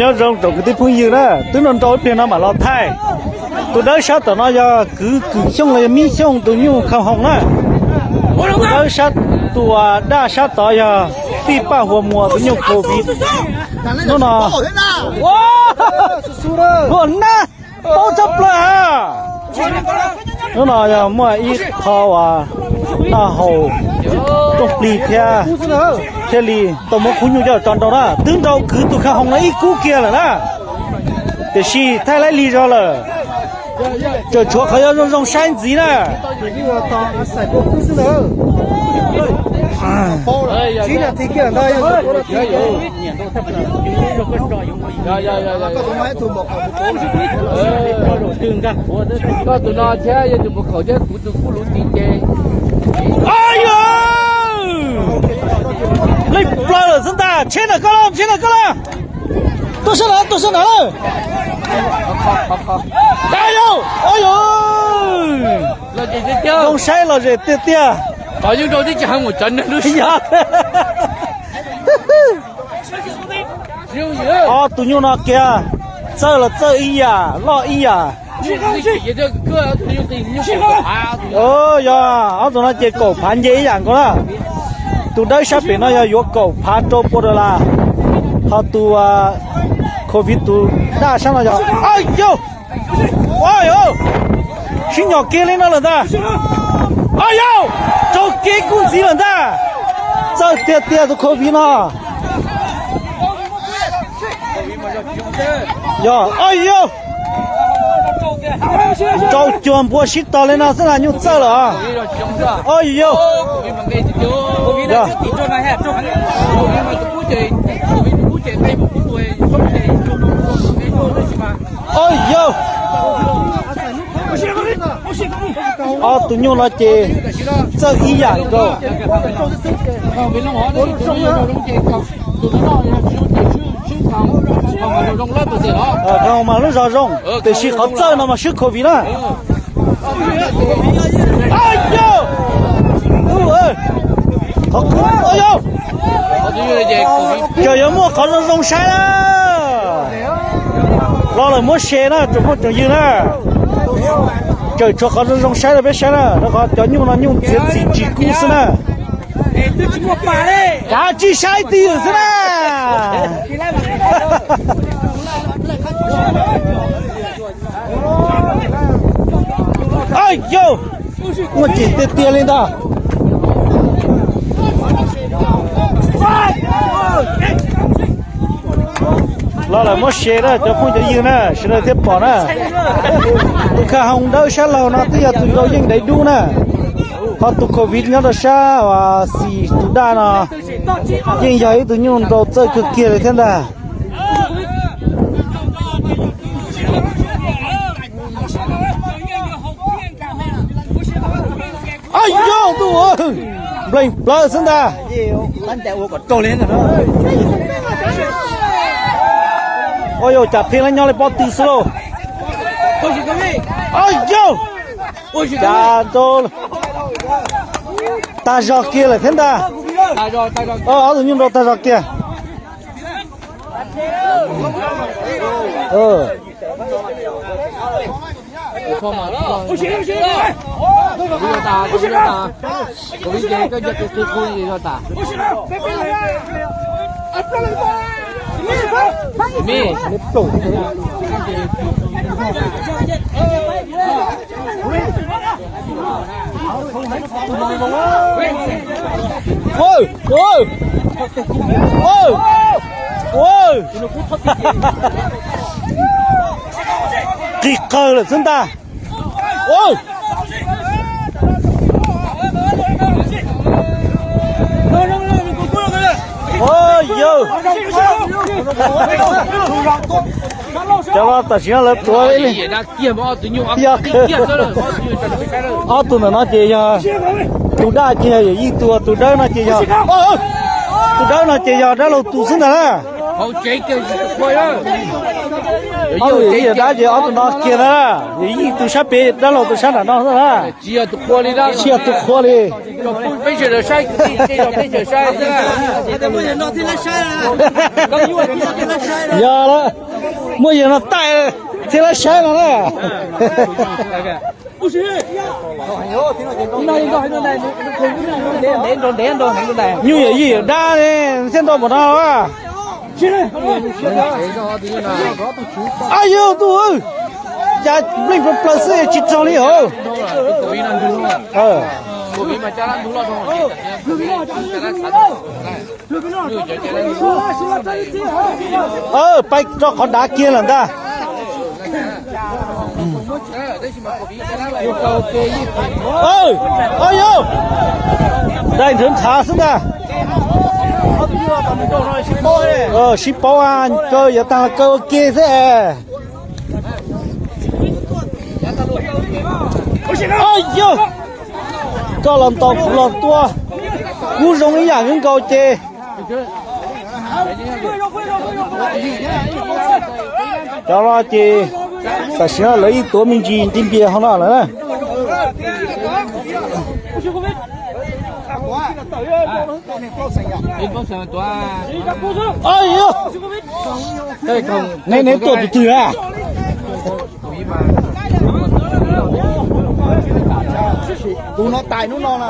Nyob zoo tsoom kwv tij phooj ywg na, twb nrau nrau ib pliag no mam los thaij. Tus dawb sab tom no yog kwv Kwm Xyooj los yog Mib Xyooj tus nyuj Khaj Hoom na. Tus dawb sab, tus daj sab tod yog tij Paj Hua Muas tus nyuj Covid. Hnub no, ua na, paub tshaj plaws ha. Hnub no yog muaj ib qho uas noj haus rooj plig thiab, thiaj li tau muab khub nyuj coj tso nrau na. Twb nrau kwv tus Khaj Hoom no ib kub kiag lawm na, tiam sis thaij laib lig zog lawm, tseem tshuav qhov yuav zoo zoo saib ntxiv na. Koj tus no thiab yog tus puas khaum thiab kuv tus kuj luv tiv ces. Leej plaws lawm xwb ntag, tsheb ntawm koj los, tsheb ntawm koj los. Tuaj sab na, tuaj sab na lawm. Ayu, ayu, zoo saib lom zem tiag tiag. Yog. Ob tus nyuj no kiag, txawj los txawj ib yam, loj ib yam. Yog, ob tug no ces kaum phav nce ib yam nkaus na. Tus dawb sab pem no yog yuav kaum phav rau pua dollar, ho tus Covid tus daj sab no yog, yog, sib nyom kiag li no lawm ntag. Yog, raug kev kuj ntxiv lawm ntag. Txawj tiag tiag tus Covid no. Yog, yog, rau cuag npua sib tog li no xwb las nyuj txawj lawm. Yog, yog. Yog, ob tus nyuj no ces txawj ib yam nkaus. Mas lub zog zoo, tiam sis qhov txawj no mas swb Covid na. Yog, yog, tseem yuav muaj qhov zoo zoo saib na. Los lawm muab share na tsoom phooj tsoom ywg na. Tseem tshuav qhov zoo zoo saib rau peb saib na, rau qhov cov nyuj no nyuj txiav txim tsis kub xwb na. Kav tsij saib twj ywm xwb na. Yog, muaj ceem tiag tiag li ntag. Los lawm muab share na cov phooj cov ywg na, sawv daws thiaj pom na. Tus Khaj Hoom dawb sab laug no twb yog tus nrau yeej daiv dub na, ho tus Covid nyob rau sab uas xis tus daj no yeej yog ib tug nyuj nrau txawj kawg kiag li thiab ntag. Yog, ntuj, nplees plawv xwb ntag. Yog, cas pheej lab nyob li pob tw xwb lauj. Yog, cas nrau tag zog kiag lawm thiab ntag. Ob tug nyuj nrau tag zog kiag. Qis qawg lawm xwb ntag. Yog, cov no tam sim no lawv tuav li. Yog, ob tug ntawm no ces yog tus daj ces yog yawm yij tug, tus dawb no ces yog, tus dawb no ces yog dab laug tus xwb ntag na. Ob tug yawm yij yawm dab ces ob tug no kiag ntag, yawm yij tus sab pem, dab laug tus sab nram no xwb na. Tsis yog tus qhua li. Yog lawm, muaj yawg no taij thiaj lab saib no na. Nyuj yawm yij yawm dab ne thiaj nrau npaum no. Ab yog tus, cas npleej plaws plaws xwb tsis raug li hauv. Pais rau qhov dav kiag lawm ntag. Ab yog, dai nthwv nthav xwb ntag. Sib paub, kaw yuav tag los kaw ua ke xwb. Ab yog, koj los ntaus kuv los tua, kub zoo ib yam nkaus ces. Cov no ces tam sim no lawv yeej tuav me ntsis nti npias hauv no lawm na. Neb, neb tuaj tus twg a? Tus no tais hnub no na.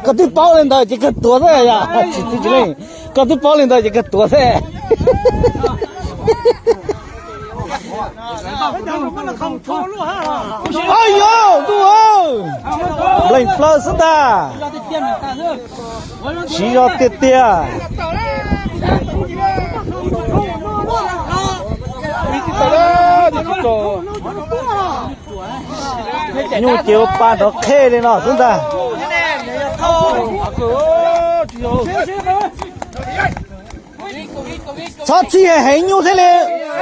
Koj twb paub li ntawd ces kawg tuav xwb yom. Tsis txi tsis leej, koj twb paub li ntawd ces kawg tuav xwb. Ab yog ntuj, nplees plaws xwb ntag. Siv zog tiag tiag. Nyuj ces ua pa nrov qhej li no xwb ntag. Txhob txhij heev heev nyuj thiaj li,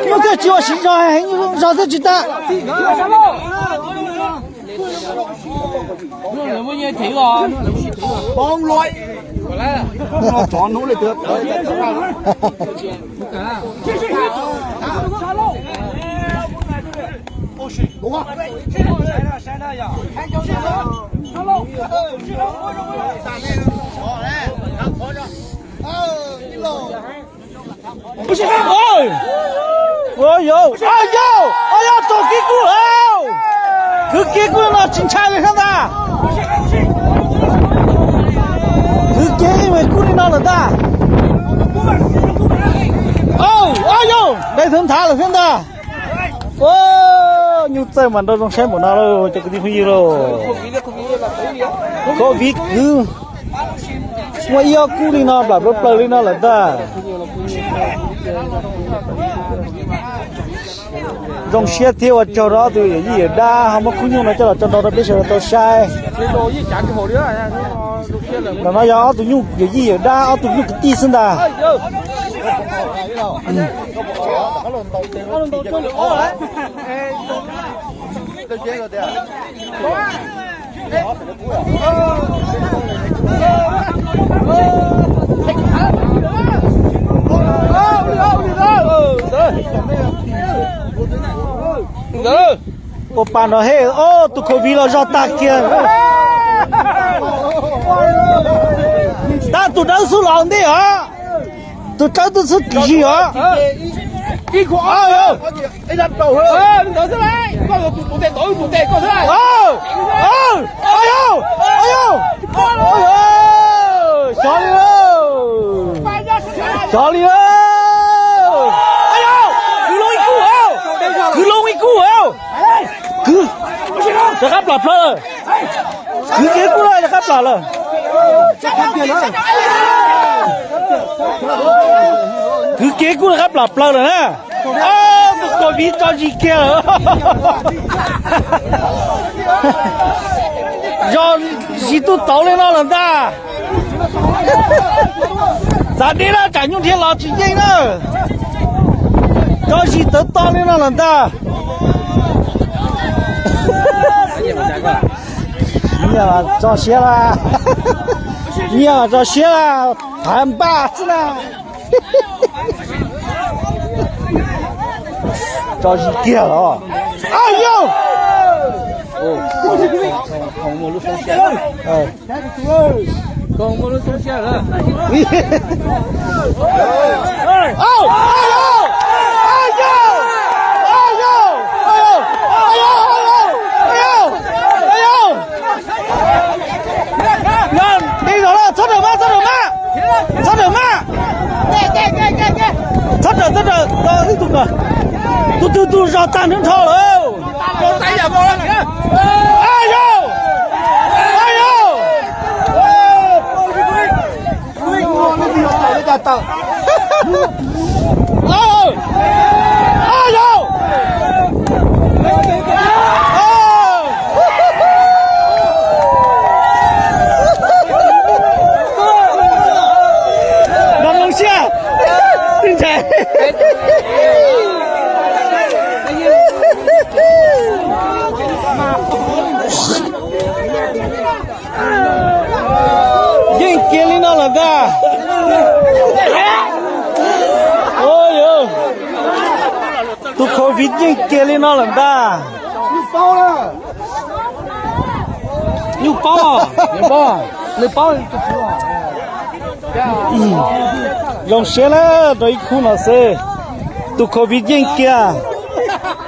nyuj thiaj tsis ua siv zog, heev heev nyuj zog thiaj tsis tag. Ua yau, ua yau, ua yau, raug kev kub lawm. Khwv kev kub li no tsis ntshai li thiab ntag. Khwv kev ib me kub li no lawm ntag. Ua yau, dai thwv nthav lawm thiab ntag. Nyuj txawj mas nrau zoo saib npaum no lauj cov kwv tij phooj ywg lauj. Covid kwv muaj ib ob kub li no plam plaws plaws li no lawm ntag. Zoo siab thiab ua tsaug rau ob tug yawm yij yawm dab ho muab khub nyuj no coj los tso nrau rau peb sawv daws tau saib. Ntawm no yog ob tug nyuj yawm yij yawm dab, ob tug nyuj kwv tij xwb ntag. Ua pa nrov hej, ob tug covid los zog tag kiag. Tab tus dawb xub los ntej os, tus dawb twb xub kim zig os. Xyov li, xyov li. Kwv loo ib kub, kwv loo ib kub, kwv, rov qab plam plaws lawm. Kwv kev kub lawm rov qab plam lawm. Kwv kev kub rov qab plam plaws lawm na. Tus covid tso zis kiag lawm. Zog zis tub tauv li no lawm ntag. Txav deb na, tsam nyuj dhia los tsis yeej na. Tso zis tawv to li no lawm ntag. Nyiaj tso siab lawm, nyiaj tso siab lawm, phav npaj xwb na. Tso zis kiag los. Au yau! Txhob rawm mas, txhob rawm mas, txhob rawm mas, txhob rawm, txhob rawm, wb tug ko, tus twg tus zog tag nrho lawm. Au yau! Au yau! Au yau! Nov zoo siab, tij ntxhais. Yeej kiag li no lawm ntag. Tus covid yeej kiag li no lawm ntag. Nyuj paub, nws paub. Zoo siab na, rau ib khub no xwb, tus covid yeej kiag,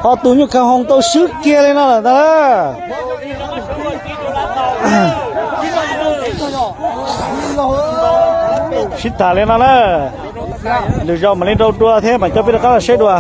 ho tus nyuj kha hoo tau swb kiag li no lawm ntag. Sib tham li no na, lwm zaus mam li nrau dua thiab mam coj peb rov qab los saib dua.